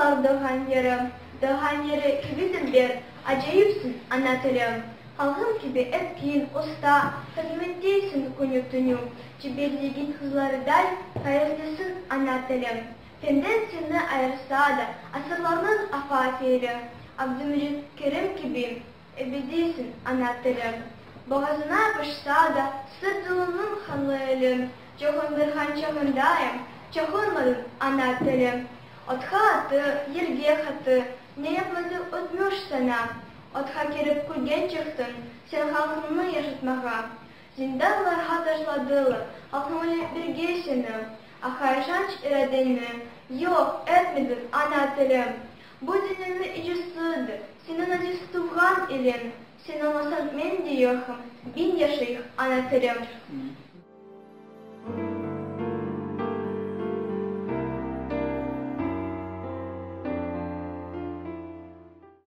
Dağlar doğğan yeri, Doğğan yeri kibi dülber, Acayipsiñ, ana tilim! Halqıñ kibi epkin, usta, Hızmetteysiñ künü-tünü, Çeber yigit qızlarıday Ğayretlisiñ, ana tilim! Fenden seni ayırsa da, Asırlarnıñ afa-feli, Abdümecit Kerim kibi Ebediysiñ, ana tilim! Boğazına yapışsa da, Sırt zulumnıñ qanlı eli, Çoqundırğan çağındayam, Çoqunmadıñ, ana tilim! Otqa attı, yerge qattı, Ne yapmadı ötmüş saña? Otqa kirip külgen çıqtıñ, Sen halqıñnı yaşatmağa. Zindanlarğa taşladılar, Halqıñ ile birge seni. Aqa işanç iradeñni, Yoq etmediñ, ana tilim! Bu dünyanıñ icisidir, Seniñ aziz tuvğan iliñ. Sen olmasañ men de yoqım, Biñ yaşayıq, ana tilim!